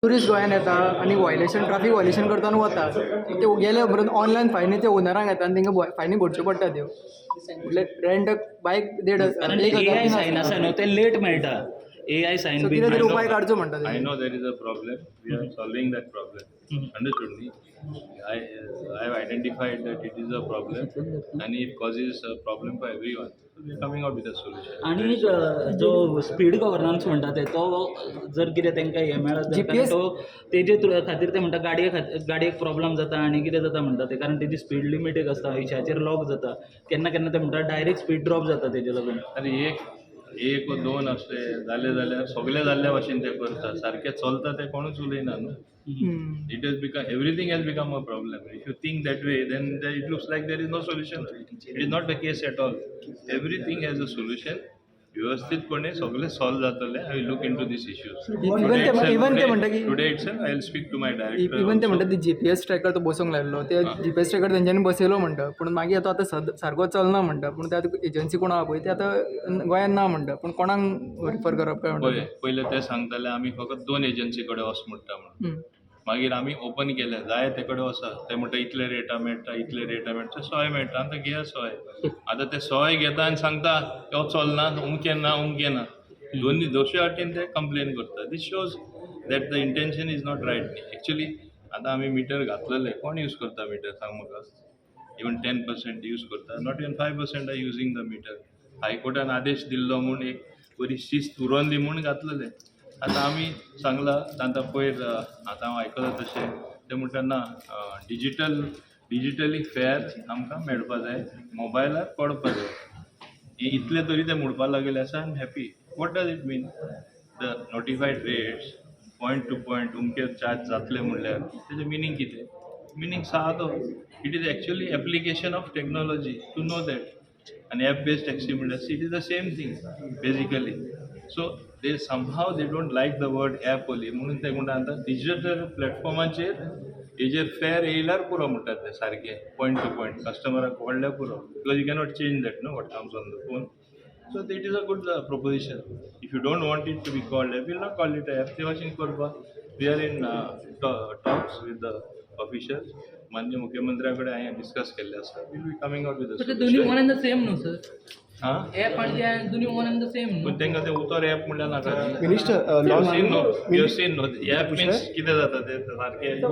Tourist गोंयान येता आनी वॉयलेशन, ट्राफीक वॉयलेशन करता आनी वता. ते गेले उपरांत ऑनलायन फायनी ते ओनरांक येता आनी तांकां फायनी भरच्यो पडटा त्यो. म्हटल्यार रेंट बायक देड हजार, कारण एक ए हजार आय बीन सायन आसता. आसा न्हू, ते लेट मेळटा ए आय सायन सो बीन. कितें तरी उपाय काडचो म्हणटा I तेजेर. know there is a problem. We are solving that problem. Understood me? I have identified that it is a problem and it causes a problem for everyone. So we are coming out with a solution. आनी एक, जो speed governance म्हणटा ते, तो जर कितें तांकां हें मेळत जाल्यार, कारण GPS तो तेजे खातीर ते म्हणटा गाडयेक प्रॉब्लम जाता आनी कितें जाता म्हणटा ते, कारण तेजी स्पीड लिमीट एक आसता, अंयशाचेर लॉक जाता. केन्ना केन्ना ते म्हणटा डायरेक्ट स्पीड ड्रॉप जाता तेजे लागून. आनी एक एक व दोन असले जाले जाल्यार सगळे जाल्ल्या भाशेन ते करता, सारकें चलता ते कोणूच उलयना न्हू. It has become, everything has become a problem. If you think that way, then it looks like there is no solution. It is not the case at all. Everything has a solution. व्यवस्थितपणे सगळे solve जातले. I will look into this issues. Even ते म्हणटा की Today itself I will speak to my director. Even ते म्हणटा ती GPS tracker तो बसोवंक लायल्लो, ते जीपीएस ट्रॅकर तेंच्यांनी बसयलो म्हणटा, पूण मागीर तो आतां सारको चलना म्हणटा. पूण ते आतां एजन्सी कोण आहा पळय ते आतां गोंयांत ना म्हणटा, पूण कोणाक रिफर करप काय म्हणटा. पळय, पयले ते सांगताले आमी फकत दोन एजन्सी कडेन वच म्हणटा म्हणून. मागीर आमी ओपन केलें, जाय ते कडेन वचा. ते म्हणटा इतले रेटा मेळटा, इतले रेटा मेळटा, सोय मेळटा, आतां घेया सोय. आतां ते सोय घेता आनी सांगता हो चलना, उमकें ना, उमकें ना. दोनी दोशे वाटेन ते कंप्लेन करता. This shows that the intention is not right actually. आतां आमी मिटर घातलेले, कोण यूज करता मिटर, सांग म्हाका? इवन 10% यूज करता? Not even 5% are using the meter. हायकोर्टान आदेश दिल्लो म्हूण, एक बरी शिस्त उरोन दी म्हूण घातलेले. आतां आमी सांगलां आतां पयर, आतां हांव आयकलां तशें ते म्हणटा ना, डिजिटली फेर आमकां मेळपा जाय, मोबायलार पडपा जाय. हे इतले तरी ते म्हणपा लागले आसा. I am happy. What does it mean? The notified rates point to point उमके चार्ज जातले म्हणल्यार तेजें मिनींग कितें? मिनींग सादो, it is actually application of technology to know that. आनी एप बेस्ड टॅक्सी म्हणल्यार it is the same thing basically. So they somehow, they don't like the word app only, म्हणून ते म्हणटा आतां डिजिटल प्लॅटफॉर्माचेर हेजेर फेर येयल्यार पुरो म्हणटात ते. सारकें पॉयंट टू पॉयंट कस्टमराक कळ्ळ्यार पुरो, because you cannot change that no what comes on the phone. So it is a good proposition. If you don't want it to be called app, we'll not call it app. ते भाशेन करपाक we are in talks with the officials. माननीय मुख्यमंत्र्या कडेन हांवें discuss केल्लें आसा. We'll be coming out with तर ते दोन्ही वन अँड the same न्हू सर? हां. ॲप आणि ते दोन्ही वन अँड the same न्हू? पूण तांकां तें उतर ॲप म्हणल्यार नाका. Minister, You seen no, you seen no, app means कितें जाता तें सारकें.